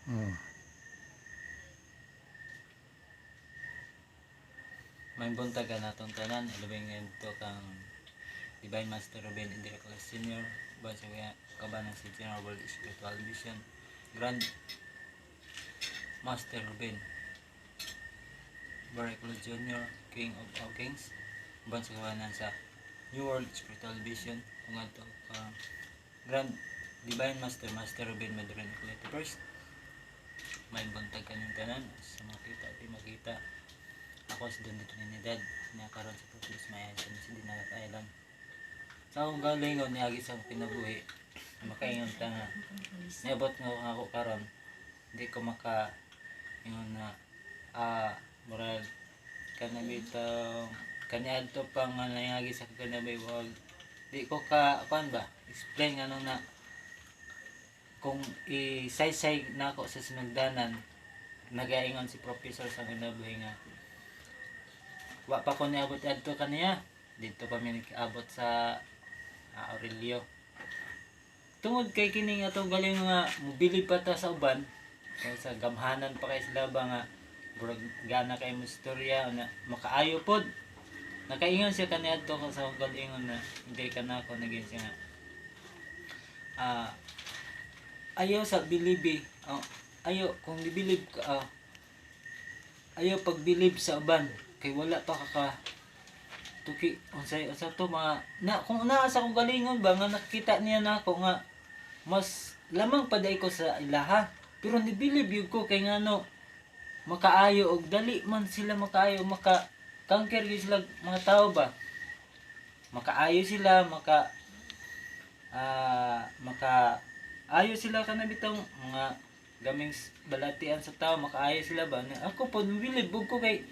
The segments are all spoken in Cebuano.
May buntag ka natong tanan, ilubing ngadto kang Divine Master Ruben Enriquez Sr., ba sa kaya kabanan sa General World Spiritual Vision, Grand Master Ruben Barriclo Jr., King of all Kings, uban sa kabanan sa New World Spiritual Vision, ug ngadto kang Grand Divine Master Master Ruben Madrid Eclete First. May buntag kanyang tanan sa makita at di makita. Ako si Don de Trinidad, niya karon sa Purpose Mayan sa Dinagat Island. Sa akong galingon niagi sa akong kinabuhi, makaingon ta nga niabot nga ako karon, di ko maka ingon na murag kanabitong kaniadto pa nga nangagi sa kinabuhi, wag di ko ka kuan ba explain ano na kung isaysay nako sa sinugdanan. Nagaingon si professor sa kinabuhi nga wa pa ko niabot adto kaniya, didto pa mi nag-abot sa Aurelio, tungod kay kini nga atong galing nga mobilib pa ta sa uban kay sa gamhanan pa kay sila ba nga murag gana kay mo istorya na makaayo pod. Nakaingon siya kaniadto ko sa akong galingon na hindi ka na ako naging siya nga ayaw sa bilibi, oh, ayaw kung gibilib ka, ayaw pagbilib sa uban kay wala pa ka ka tuki unsay unsa to mga na kung naa sa akong galingon ba nga nakita niya nako nga mas lamang pa ko sa ilaha, pero nibilib yun ko kay ngano makaayo og dali man sila makaayo, maka kanker gyud sila mga tao ba, makaayo sila, maka maka ayo sila kana bitong mga gaming balatian sa tao, makaayo sila ba. Na ako po nibilib ko kay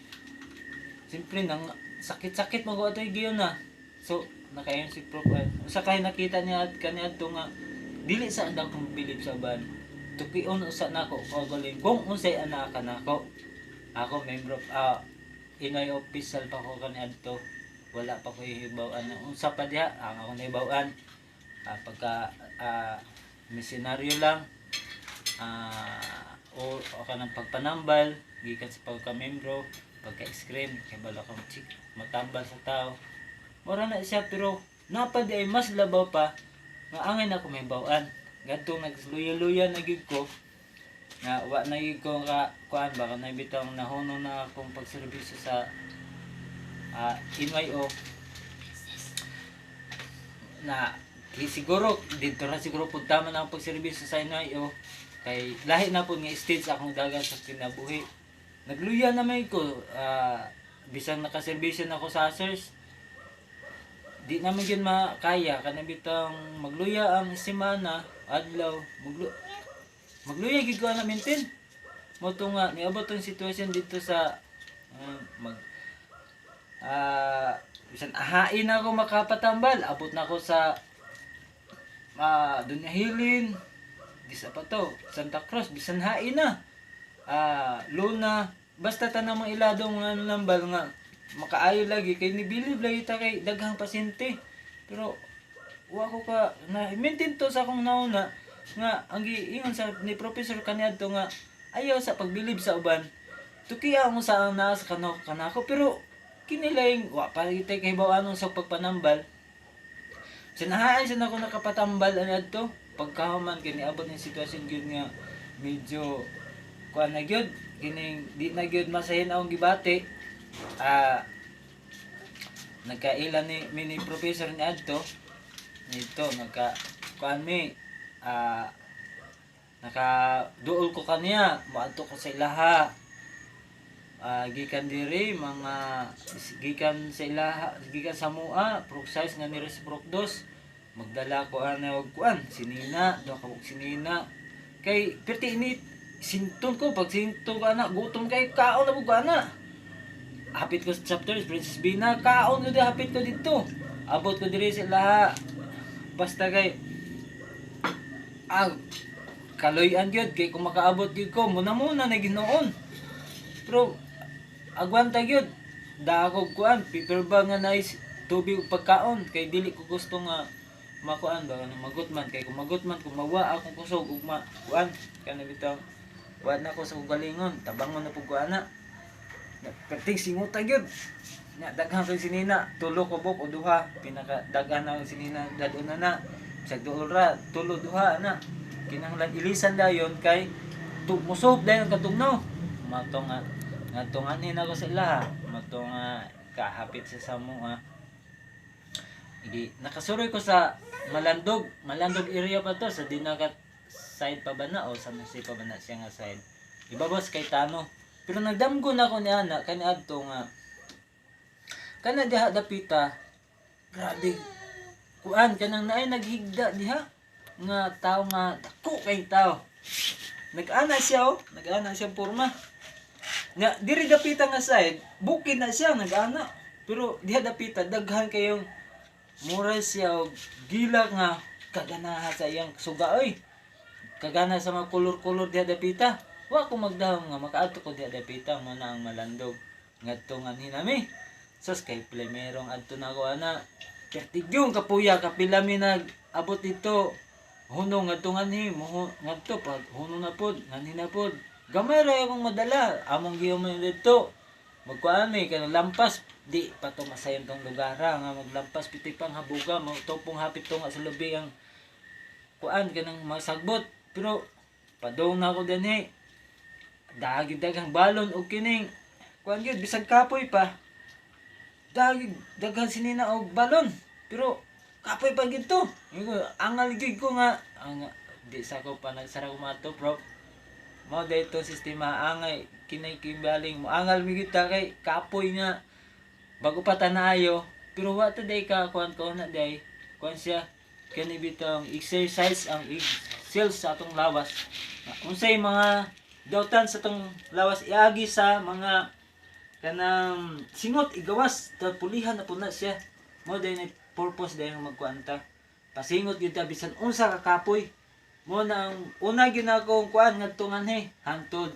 siyempre nang sakit-sakit mo ko giyon na. So nakayon si Prof, usa kay nakita niya at kaniadto nga dili sa andang kong bilib sa uban, tukion usa nako kagaling kung unsay ana ka nako. Ako member of Inoy official pa ko kaniadto, wala pa ko hibaw-an unsa pa diha ang akong nahibaw-an, pagka misyonaryo lang, o kanang pagpanambal gikan sa pagka-membro, pagka-screen kay balo kang chik matambal sa tao, mura na siya. Pero napa di ay mas labaw pa nga angay na ako may bawaan gadtong nagluya-luya na gyud ko nga wa na gyud ko ka kuan ba kanay bitong nahuno na akong pagserbisyo sa NYO na siguro didto ra siguro pud tama na akong pagserbisyo sa NYO kay lahi na pud nga stage akong dagan sa kinabuhi. Nagluya na may ko, bisan nakaserbisyo na ako sa Asers, di naman gyud makaya kanang bitang magluya ang semana adlaw, magluya gyud ko ana maintain mo to nga niabot tong sitwasyon dito sa mag bisan ahain ako makapatambal, abot na ako sa Dunya Hilin, di sa pa to Santa Cruz, bisan hain na Luna, basta tanang mga iladong mga nambal nga makaayo lagi kay nibilib lagi ta kay daghang pasyente. Pero wa ko ka na maintain to sa akong nauna nga ang giingon sa ni professor kaniadto nga ayaw sa pagbilib sa uban, tukiya mo sa ang naa sa kanako kanako. Pero kinilaing wa pa kitay kahibaw anong sa pagpanambal, sinahaan siya na ako nakapatambal ani adto. Pagkahuman kay niabot ng sitwasyon gyud nga medyo kuan na gyud kining di na gyud masahin akong gibati, nagkaila ni mini professor ni adto nito, nagka kuan mi, naka duol ko kaniya, moadto ko sa ilaha, gikan diri mga gikan sa ilaha, gikan sa mua size nga ni Prok dos, magdala ko ana og kuan sinina do ka og sinina kay perti init sinton ko. Pag sinton ko ana, gutom kay, kaon na ko ana. Hapit ko sa chapters Princess Bina, kaon ko di, hapit ko didto, abot ko diri sa ilaha. Basta kay kaloy-an gyud kay kung makaabot gyud ko muna muna na ginoon. Pero agwanta gyud da ako kuan paper bag nga nice tubig ug pagkaon kay dili ko gusto nga makuan ba kanang magot man kay kung magot man kung mawa akong kusog ug ma kuan kana bitaw. Wa na ko sa galingon, tabangon na pud ko ana. Na perting singuta gyud. Na daghan kay sinina, tulo ko buk o duha, pinaka daghan na ang sinina dadon na na. Bisag duol ra, tulo duha na. Kinahanglan ilisan dayon kay musob dayon katugnaw. Mato nga ngadto anhin ako sa ilaha, mato nga kahapit sa samo. Idi nakasuroy ko sa Malandog, Malandog area pa to sa Dinagat side pa ba na o sa Jose pa ba na siya nga side. Ibabas kay Tano. Pero nagdamgo na ako ni ana kani adto nga kana diha dapita, grabe kuan, kanang naay naghigda diha nga tao nga dako kay tao. Nag-ana siya, oh, nag-ana siya porma. Nga diri dapita nga side, bukid na siya nag-ana. Pero diha dapita daghan kayong mura siya og gila nga kaganaha sa iyang suga oy. Kagana sa mga kolor-kolor diha dapita. Wa ko magdahom nga makaadto ko diha dapita mo na ang Malandog. Ngadto nga nami. Sus, kay plemerong adto na ko ana. Pertigyong kapuya kapila mi nag abot dito. Hunong ngadto nganhi mo ngadto pag hunong na pod nganhi na pod. Gamay ra akong madala among gihuman dito. Magkuan mi kanang lampas, di pa to masayon tong lugar ha, nga maglampas piti pang habuga mo topong hapit to nga sa lubi ang kuan kanang masagbot, pero padong na ako dinhi, dagi daghang balon og kining kuan gyud, bisag kapoy pa, dagi daghan sinina og balon, pero kapoy pa gyud to. Angal gyud ko nga ang di sa ko pa nagsara ko mato bro. Mao dito sistema angay kinay kimbaling mo angal mi gyud ta kay kapoy nga bago pa tanayo, pero wa ta day ka kuan ko na day kuan siya kani bitong exercise ang cells sa atong lawas. Unsay mga dautan sa atong lawas iagi sa mga kanang singot, igawas ta, pulihan na po na siya. Mo day na purpose day ang magkuan ta, pasingot gyud ta bisan unsa ka kapoy. Mo na ang una gyud na akong kuan ngadto nganhi hangtod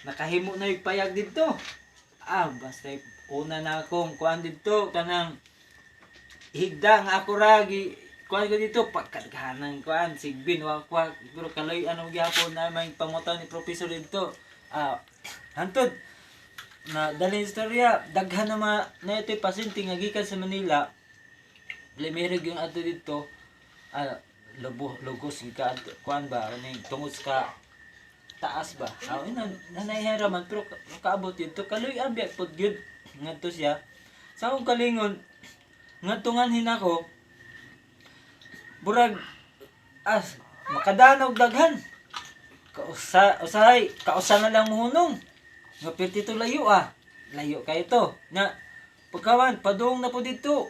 nakahimo na yung payag didto. Basta una na akong kuan didto kanang higda nga ako ra gi kuan ko dito pagkadaghanan kuan sigbin wa kwa, pero kaloy ano gyapon na may pamutaw ni professor didto. Hantod na dali istorya, daghan na mga na ito'y pasyente nga gikan sa Manila. Limero yung adto didto, lubo lugos ka kuan ba kaning tungod sa taas ba, ina nanayhera man, pero kaabot didto kaloy abi pod gyud ngadto siya sa akong kalingon. Ngadto nganhin ako, burag as makadanaw daghan kausa, usahay kausa na lang mohunong nga perti to layo, layo kay to na pagkawan padung na po dito,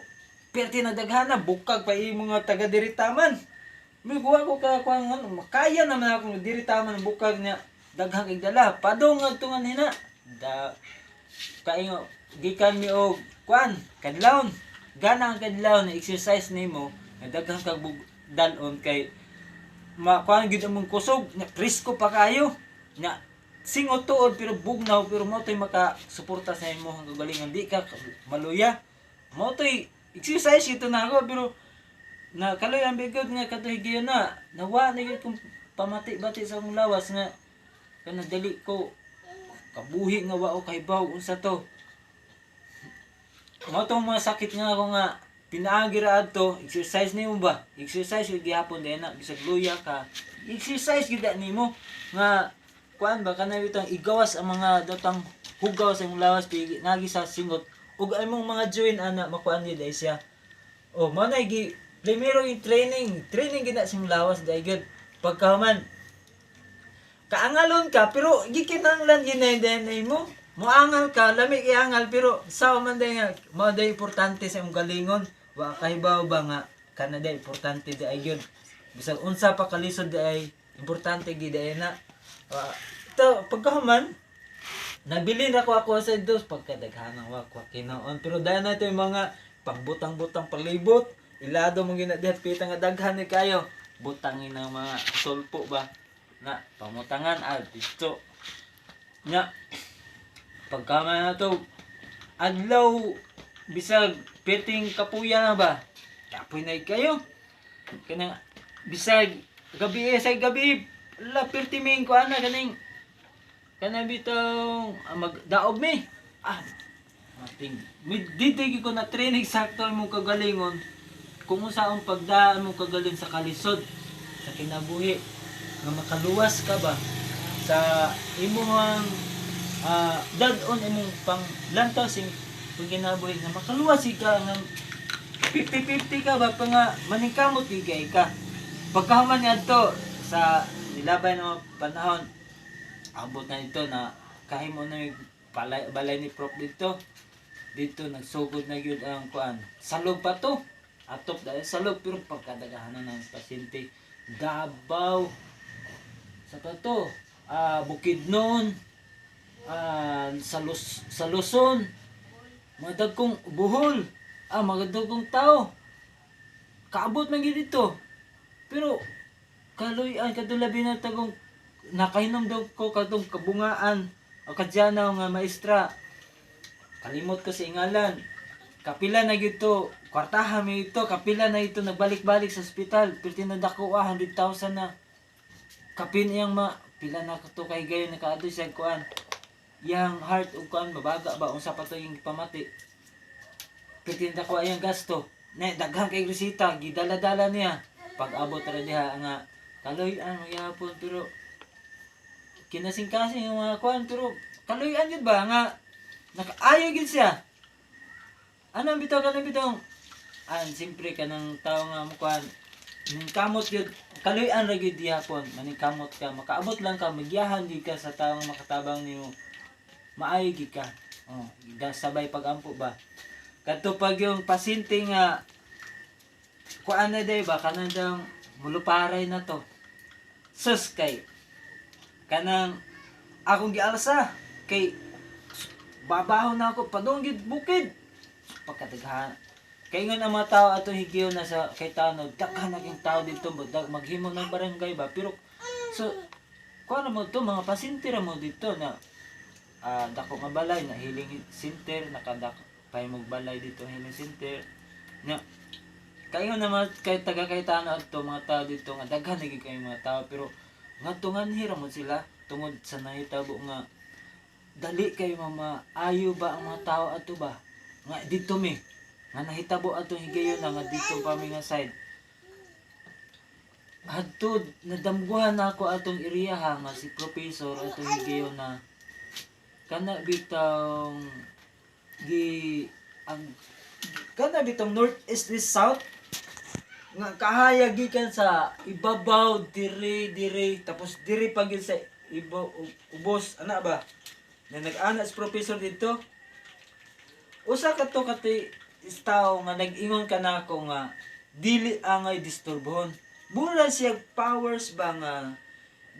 perti na daghana, bukag pa imo nga taga diri taman. May kuha ko ka kuan makaya naman akong diri taman ang bukag niya, daghang kay dala padung ngadto nganhina da kaingo gikan mi og kuan kadlawon, gana ang kadlawon na exercise nimo nga daghan kag dalon kay makuan gyud among kusog na presko pa kayo na singot tuod pero bugnaw, pero mo to'y makasuporta sa imo ang kagalingon, di ka maluya. Mo to'y exercise ito na ako, pero na kaloy ang bigod nga katoy na nawa na gyud kong pamati-bati sa akong lawas nga kana dali ko kabuhi nga wa ko kahibaw unsa to. Mao tong mga sakit nga ako nga pinaagi ra adto, exercise nimo ba, exercise gyud gihapon din na bisag luya ka, exercise gyud nimo nga kuan ba kanang bitong igawas ang mga datang hugaw sa imong lawas pigi nagi sa singot ug ang imong mga joint ana makuan gyud ay siya. Oh, mao na gi primero yung training, training gyud na sa imong lawas dai gyud. Pagkahuman kaangalon ka, pero gikinahanglan gyud na nimo moangal ka, lami iangal, pero sa man day nga mao day importante sa imong galingon. Wa kahibaw ba nga kana day importante di ay gyud, bisag unsa pa kalisod di ay importante gid ay na. To pagkahuman nabili na ko ako sa dos pagkadaghanang wa ko kinoon, pero dahil na ito yung mga pagbutang-butang palibot ilado mo gina dihat pita nga daghan ni kayo butangin ng mga sulpo ba na pamutangan dito nya. Pagkama na to adlaw, bisag piting kapuya na ba, kapoy na kayo kanang bisag gabi, sa gabi la pirti mi ko ana kaning Kana bitong magdaob mi. Ah, ating dito ko na training sakto imong kagalingon kung unsa ang pagdaan mong kagaling sa kalisod sa kinabuhi nga makaluwas ka ba sa imong dad-on, imong pang lantaw sing pagkinabuhi nga makaluwas ka nga 50-50 ka ba pa nga maningkamot gyud kay ka. Pagkahuman niadto sa nilabay ng mga panahon, abot na ito na kahimo na yung balay, balay ni Prof dito. Dito nagsugod na gyud ang kuan, salog pa to, atop dahil salog, pero pagkadaghanan ng pasyente, Davao sa pa to, Bukidnon, sa Luzon, mga dagkong Bohol, mga dagkong tao kaabot man gyud dito. Pero kaluy-an kadulabi na tagong nakainom daw ko katong kabungaan o kadyanaw nga maestra, kalimot ko sa ingalan. Kapila na gyud to, kwartaha mi ito, kapila na ito nagbalik-balik sa ospital, pero tinadako 100,000 na kapin iyang ma pila na to kay gayon nakaadto siya kuan, yang heart ug kuan mabaga ba, unsa pa to yung pamati, pero tinadako iyang gasto na daghan kay resita gidala-dala niya. Pag abot ra diha nga kaluy-an magyapon, pero kinasing-kasing yung mga kuan, pero kaluy-an yun ba nga nakaayo gid siya. Ano ang bitaw, kanang bitaw an siyempre kanang tao nga mo kuan ning kamot gyud, kaluy-an ra gyud gihapon. Maningkamot ka, makaabot lang ka, magyahan gyud ka sa taong makatabang nimo, maayo gyud ka. Oh, sabay pagampo ba. Kadto pag yung pasyente nga kuan na day ba, kanang daw muluparay na to, sus, kay kanang akong gialsa kay babaho na ako padung gid bukid. Pagkadaghan kay ingon ang mga tao atong higiyon na sa kay tanod, daghan na king tao dito, maghimo ng barangay ba. Pero so kuan mo to, mga pasyente ra mo dito na dako nga balay na healing center, nakadak pahimog balay dito, healing center na kayo naman kay taga Cayetano adto mga tao dito nga daghan na gyud kayo mga tao. Pero ngadto nganhi ra mo sila tungod sa nahitabo nga dali kayo mama ayo ba ang mga tao ato ba nga dito mi nga nahitabo atong higayon na nga dito pa mi nga side adto. Nadamguhan na ako atong area ha nga si professor atong higayon na kana bitong gi ang kana bitong north, east, west, south nga kahayag gikan sa ibabaw dire dire, tapos dire pa gyud sa ibo ubos ana ba na nag-ana si professor dito. Usa ka to kati tao nga nag-ingon ka nako nga dili angay disturbohon. Mura siya powers ba nga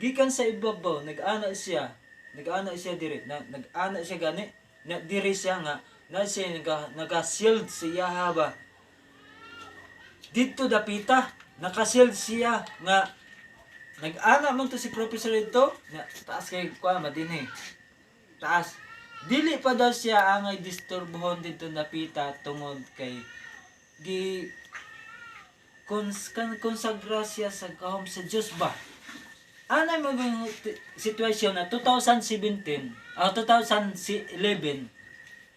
gikan sa ibabaw nag-ana siya dire na nag-ana siya gani na dire siya nga na siya naga shield siya ha ba dito dapita, naka-shield siya nga nag-ana man to si professor dito na taas kay kuan madinhi taas. Dili pa daw siya angay disturbohon dito napita tungod kay gi konsagra siya sa gahom sa Dios ba. Ana mo yung sitwasyon na 2017, 2011,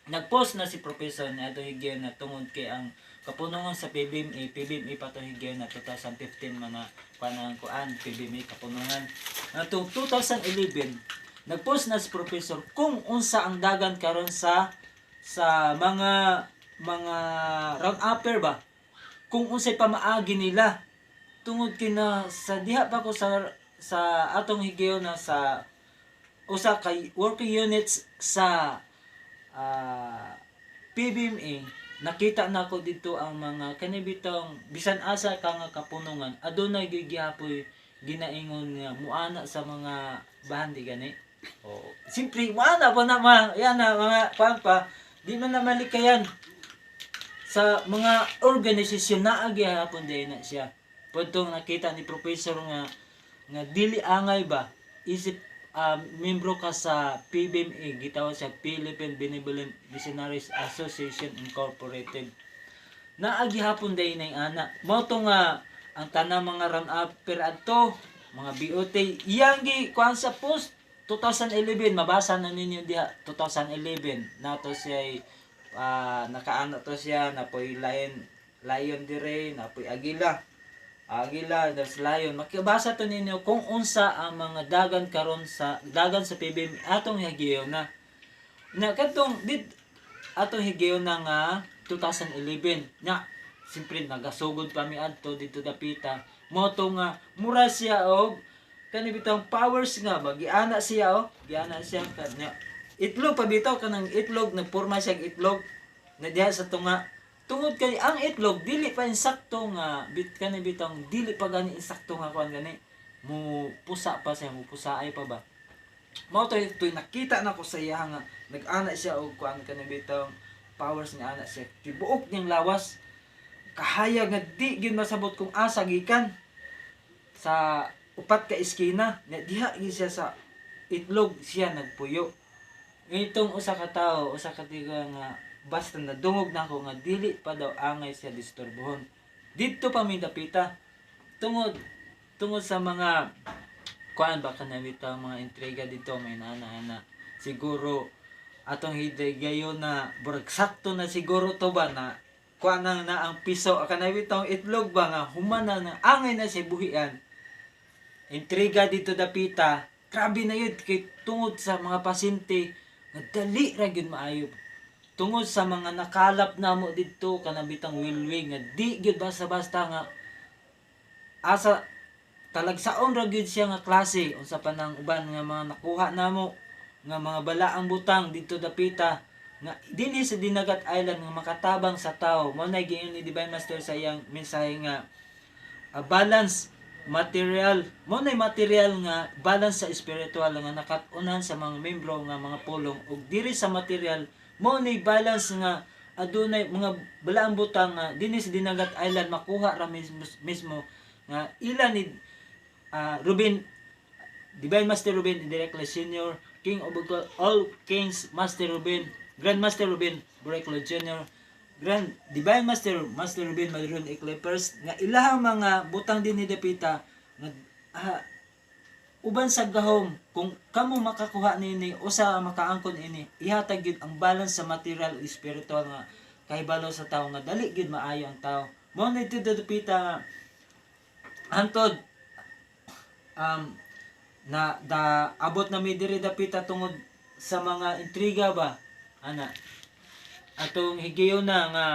nagpost na si professor ni Ato Higyan na tungod kay ang kapunungan sa PBMA, PBMA pa to Higyan na 2015 man na panang kuan PBMA kapunungan. Na to 2011, nagpost na si professor kung unsa ang dagan karon sa mga round upper ba, kung unsay pamaagi nila tungod kina sa diha pa ko sa atong higayon na sa usa kay working units sa PBMA. Nakita nako dito ang mga kanibitong bisan asa ka nga kapunungan, adunay gyud gihapoy ginaingon nga muana sa mga bahandi gani. Oh, siyempre muana pa na ma yan na mga kuan pa, di man na malikayan sa mga organisasyon na gihapon din na siya. Pudtong nakita ni professor nga nga dili angay ba isip membro ka sa PBMA, gitawag siya Philippine Benevolent Missionaries Association Incorporated. Naa gihapon day na ana. Mao to nga ang tanang mga run upper adto, mga BOT, iyang gi kuan sa post. 2011, mabasa na ninyo diha, 2011 nato siya, nakaano to siya, napoy lion, lion dire, napoy agila, agila, there's lion. Makibasa to ninyo kung unsa ang mga dagan karon sa dagan sa PBM atong higayon na na kadtong dit atong higayon na nga 2011 nya. Siyempre nagasugod pa mi adto dito dapita mo to nga mura siya og kani bitang powers nga magiana siya, oh, giana siya kanya itlog pa bitaw, kanang itlog, nagporma siya og itlog na diha sa tunga, tungod kay ang itlog dili pa insakto nga bit kani bitang dili pa gani insakto nga kuan, gani mo pusa pa siya, mo pusaay pa ba. Mao to ito'y nakita na ko sa iya nga nag-ana siya og kuan, kani bitang powers nga ana siya tibuok niyang lawas, kahayag nga di gyud masabot kung asa gikan sa upat ka eskina na diha gyud siya sa itlog siya nagpuyo. Itong usa ka tawo, usa ka tiga nga basta nadungog na ako nga dili pa daw angay siya disturbohon didto pa mi dapita tungod tungod sa mga kuan ba, kana bitaw mga intriga dito, may nana-ana siguro atong higayon na burag sakto na siguro to ba na kuan na, na ang piso kana bitaw itlog ba nga human na na angay na siya buhian. Intriga dito dapita, grabe na yun kay tungod sa mga pasyente nga dali ra gyud maayo tungod sa mga nakalap namo didto, kanang bitang wilwing nga di gyud basta-basta nga asa talagsaon ra gyud siya nga klase, unsa pa nang uban nga mga nakuha namo nga mga balaang butang didto dapita nga dinhi sa Dinagat Island nga makatabang sa tao. Mao na giingon ni Divine Master sa iyang mensahe nga a balance material, mo na material nga balance sa spiritual nga nakat-unan sa mga membro nga mga pulong, ug diri sa material mo ni balance nga adunay mga balaang butang nga dinhi sa Dinagat Island makuha ra mismo, mismo nga ila ni Ruben, Divine Master Ruben Directly Senior, King of all Kings Master Ruben, Grand Master Ruben Directly Junior, Grand Divine Master Master Ruben Madrun Eclipers, nga ilahang mga butang din ni dapita nga uban sa gahom kung kamo makakuha nini usa makaangkon ini, ihatag gyud ang balance sa material ug spiritual nga kahibalo sa tawo nga dali gyud maayo ang tawo. Mao na ito dapita nga hantod na da abot na mi diri dapita tungod sa mga intriga ba ana atong higayon na nga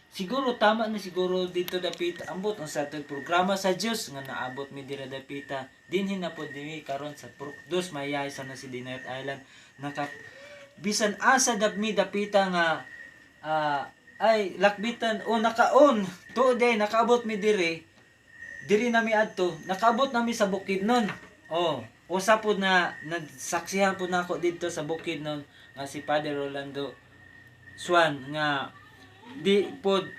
siguro tama na siguro dito dapita, ambot ang sa atong programa sa Dios nga naabot mi diri dapita. Dinhi na pod mi karon sa Purok Dos, mayay sa na si Dinagat Island, naka bisan asa dap mi dapita nga ay lakbitan o nakaon tuod day nakaabot mi diri, diri nami adto, nakaabot nami sa Bukidnon. Oh, usa pod na nagsaksihan pod nako didto sa Bukidnon nga si Father Rolando Swan nga di pod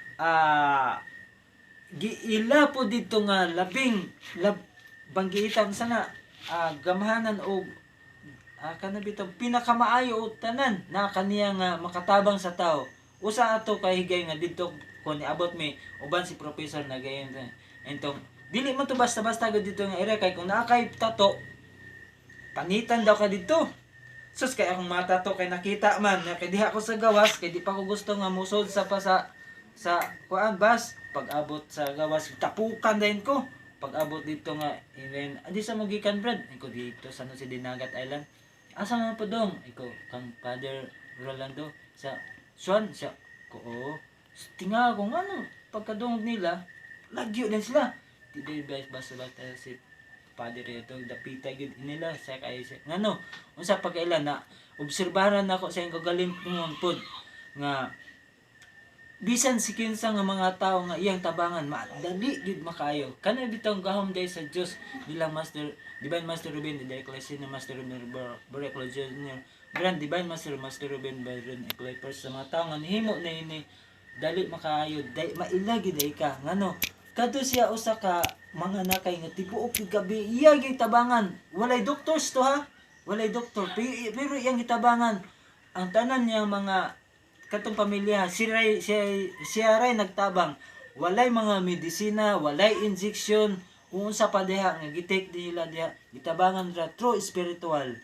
giila po dito nga labing lab, banggiitan sana gamhanan og kana bitong pinakamaayo og tanan na kaniya nga makatabang sa tao. Usa ato kay higay nga didto kon niabot mi uban si professor na gayon entong dili man to basta-basta gud dito nga area kay kung naa kay tato, panitan daw ka didto. Sus, kay akong mata to kay nakita man na kay diha ko sa gawas kay di pa ko gusto nga musod sa pa sa kuan bas. Pag abot sa gawas, tapukan din ko. Pag abot dito nga even adi sa mo gikan, Brad? Iko dito sa no si Dinagat Island. Asa man po dong? Iko kang Father Rolando sa Swan siya ko. Oo, tinga ko nga no pagkadungog nila, lagyo din sila. Di di basta basta si Father ito dapita gyud nila sa kay siya ngano unsa pagkaila na obserbahan nako sa iyang kagaling pod nga bisan si kinsa nga mga tawo nga iyang tabangan, madali gyud makaayo. Kana bitong gahom day sa Dios bilang Master Divine Master Ruben de Ecclesia, Master Ruben Bereclo Jr., Grand Divine Master Master Ruben Byron Eclipers, sa mga tawo nga nihimo na ini, dali makaayo day, maila gyud day ka. Ngano kadto siya usa ka mga nakay nga tibuok gyud gabi iya gyud tabangan. Walay doctors to ha, walay doktor, pero, pero iyang gitabangan ang tanan niyang mga katong pamilya, siya ray nagtabang. Walay mga medisina, walay injection, kung unsa pa diha nga gitake nila diha, gitabangan ra through spiritual.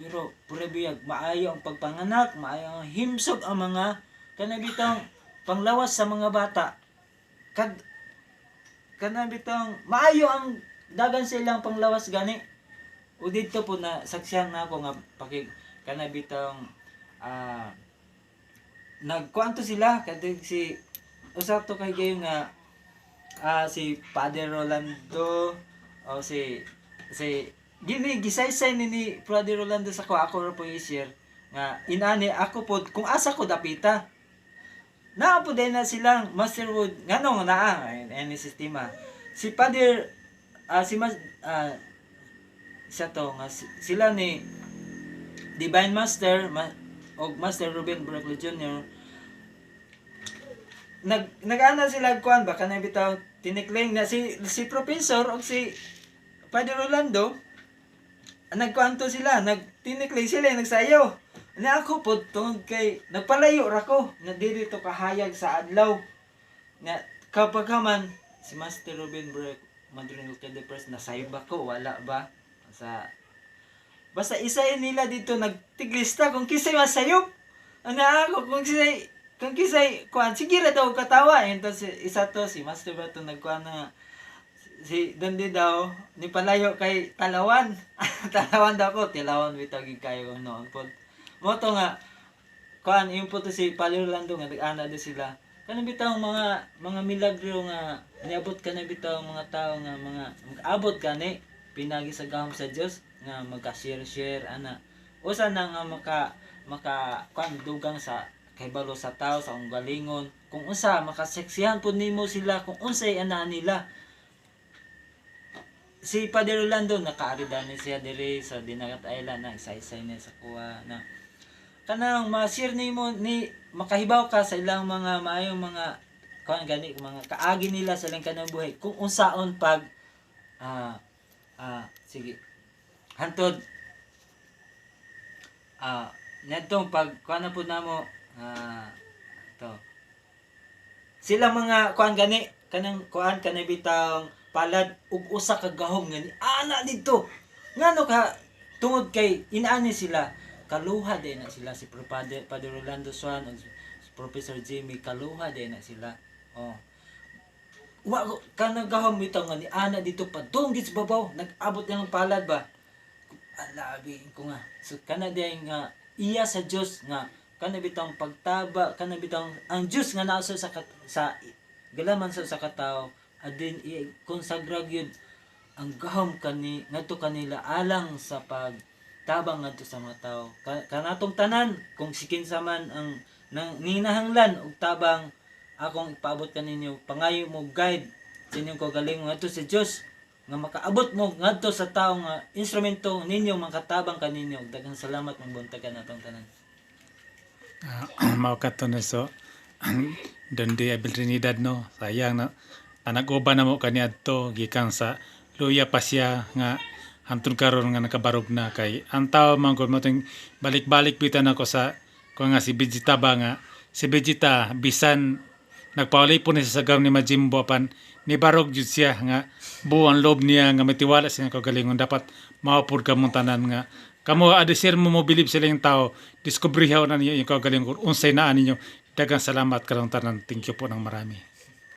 Pero pura biyag maayo ang pagpanganak, maayo ang himsog ang mga kanabitang panglawas sa mga bata. Kag kanabitang maayo ang dagan sa ilang panglawas gani. O didto po na saksihan na ako nga paki kanabitang nagkuanto sila kadtong si usa to kay gayon nga si Father Rolando o si si gini gisaysay ni Father Rolando sa ko, ako ra po i-share nga inani ako pod kung asa ko dapita naa po din na silang Master Wood nganong naa ani sistema si Father si Mas, siya to nga sila ni Divine Master og Master Ruben Baraclo Jr. Nag-ana sila kuan ba, kanang bitaw tinikling na si si professor og si Father Rolando, nagkuanto sila, nagtinikling sila, nagsayaw na. Ako pod, tungod kay nagpalayo ra ko nga dili to kahayag sa adlaw nga kapag man si Master Ruben Breck Madrino kay Press na sayba ko, wala ba sa basta isa nila dito nagtiglista kung kisay masayop. Ano ako kung kisay kuan, sige ra daw katawa. Entonces isa to si Master Bato nagkuan na si Dandi daw ni palayo kay Talawan. Talawan daw ko, tilawan bitaw gid kayo noon pod. Mo to nga kuan yung po to si Padre Orlando nga nag-ana do sila kanang bitaw mga milagro nga niabot kanang bitaw mga tao nga mga mag-abot kani pinagi sa gahom sa Dios nga magka-share-share ana, usa na nga maka maka kuan dugang sa kahibalo sa tao sa akong galingon kung unsa makaseksihan pud nimo sila kung unsay ana nila. Si Padre Rolando nakaari ni siya diri sa Dinagat Island na isa-isay niya sa kuha na kanang ma-share nimo ni makahibaw ka sa ilang mga maayong mga kuan gani mga kaagi nila sa ilang kanang buhay kung unsaon pag sige hantod nedtong pag kuan na pud namo to sila mga kuan gani kanang kuan kanang bitang palad ug usa ka gahom nga ni ana didto ngano ka tungod kay inaani sila, kaluha din na sila si Padre Rolando Swan ug si Professor Jimmy, kaluha din na sila. Oh, wa ko kanang gahom bitaw nga ni ana dito padung gid sa babaw, nag-abot ng palad ba. Alabi ko nga so kana diay nga iya sa Dios nga kana bitang pagtaba, kana bitang ang Dios nga naa sa galaman sa katawo adin i-konsagra gyud ang gahom kani ngadto kanila alang sa pagtabang ngadto sa mga tao. Kanatong tanan kung si kinsa man ang nang ninahanglan og tabang, akong ipaabot kaninyo, pangayo mo guide sa inyong kaugalingon ngadto sa Dios nga makaabot mo ngadto sa tao nga instrumento ninyo makatabang kaninyo. Daghang salamat, magbuntagan natong tanan. Mao kato na so Dundee Abel Trinidad, no? Sayang na nag-uban na mo kaniadto gikan sa luya pa siya nga hantun karon nga nakabarog na, kay ang tao man gud mo balik-balik bitan ako sa ko nga si Vegeta ba, nga si Vegeta bisan nagpauli po ni sa gahom ni Majin Buu apan nibarog jud siya nga buo ang loob niya nga mitiwala siya kagalingon. Dapat mao pud kamong tanan nga kamo adisir mo mo bilib sila yung tao, diskubrihaw na ninyo yung kagalingon unsay naa ninyo. Daghang salamat karong tanan. Thank you po ng marami.